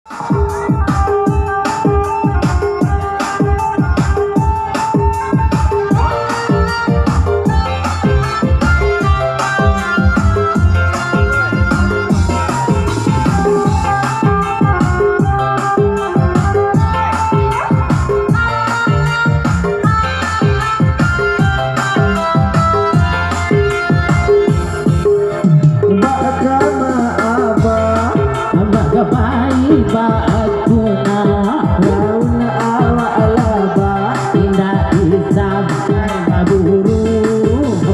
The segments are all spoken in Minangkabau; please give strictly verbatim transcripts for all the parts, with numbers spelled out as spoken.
Bak kama abah, abah ka pai bak aku nak. Raun awak labah, indak bisa baburu.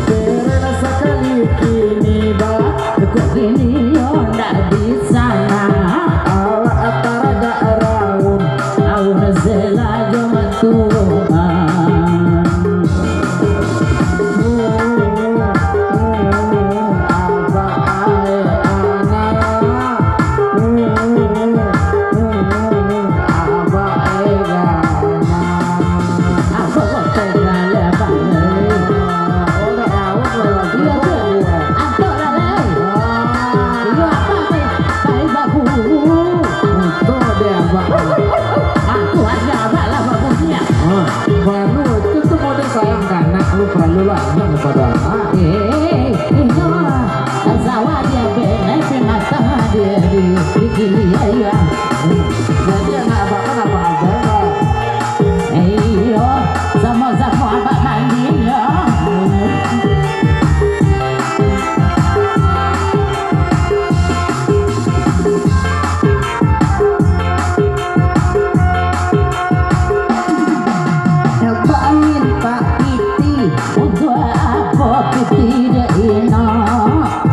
Peren sakali kini bah, kok kini yo ndak bisa nak. Awak taragak raun, raun sela jo matuan. Untuak dek abak. Ah, baru itu tu model sayang kanak lu, paralu lah, ingat kepada abak. Eh, inyo, sawah dia belek, mata dia di, di kiri, ya. Jadi anak abak kan abak abang lah. Iyo, samo-samo abak mandi, yo. Bangin pak piti, untuak apo piti dek ino?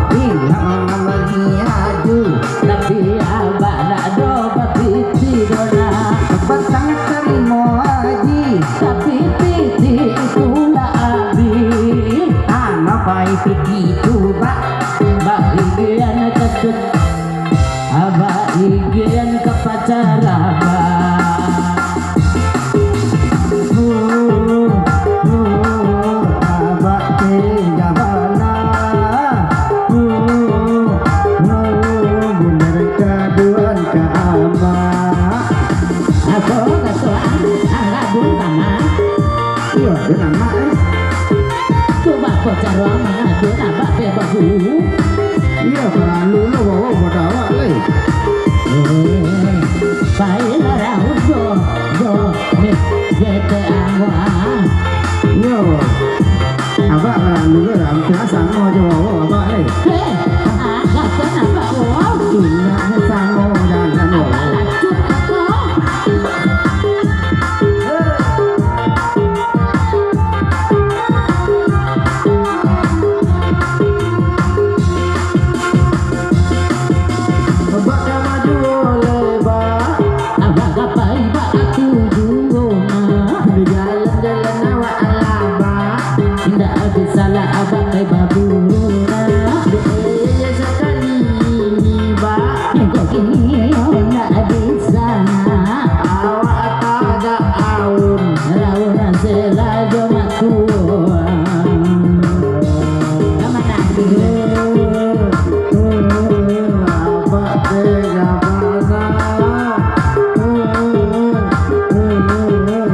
Ino lagi adu, tapi abak ndak do bapiti do nak. Batang tarimo aji, tapi piti itu lah abih. Ano pai piti tu bak, bak igian kacuk. Abak igian ka pacar abak. Abak tega bana. Bunder kaduan ka abak. Apo katuan? Anggadun tanah. Iyo, den anak, eh. Cubo ko caro mangadu nabak bebabu. Iyo, paralu lo bawa buat awak, leh. Eh, baiklah, Raun, jo, jo, ni, jete anggo, ah. Iyo. Abak paralu lo, dah, samo jo bawa abak, leh. Eh, ah, kata nabak, oh. Indak samo, dah, samo. Abak lacut, kata. Abak ka maju leba. Abak ka pai bak atu juo, nah. Di jalan-jalan awak alaba. Indak bisa lah abak pai baburu, nah. Di iya sakali ni, Bak. Kok kini indak bisa, nah. Awak tagak aun. Raun sela jo matuan. Ka mano tu? Abak tega bana.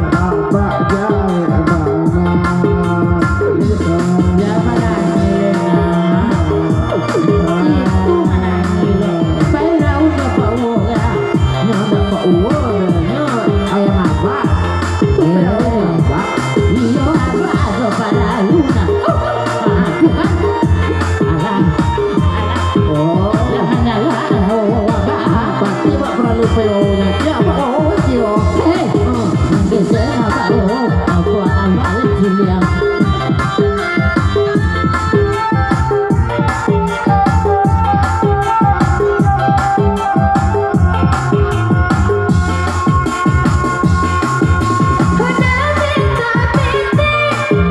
Abak jawek bana. Siapa lagi, nak? Itu manangih. Pai Raun ka bawah, ya. Nyo ka bawah, nyo ayam abak. Itu Raun abak. Iyo, abak ado paralu, nah. Ah, tu kan. Alah. Alah. Oh. Jangan, alah. Oh, abak. Pasti abak paralu P O-nyo. Ya, abak, oh, iyo. Hei. Hmm. Nanti saya abak, oh, aku abak lagi yang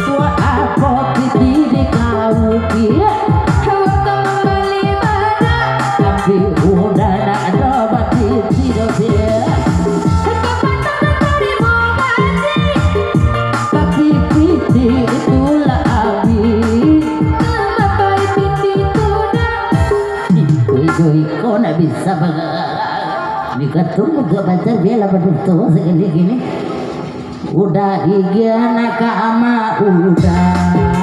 Buat apo piti di kau, Pi? Tapi udah ndak ado bapiti doh, Pi. Kato muka pacar bialah baduto sagini-gini. Udah igian ka ama udah.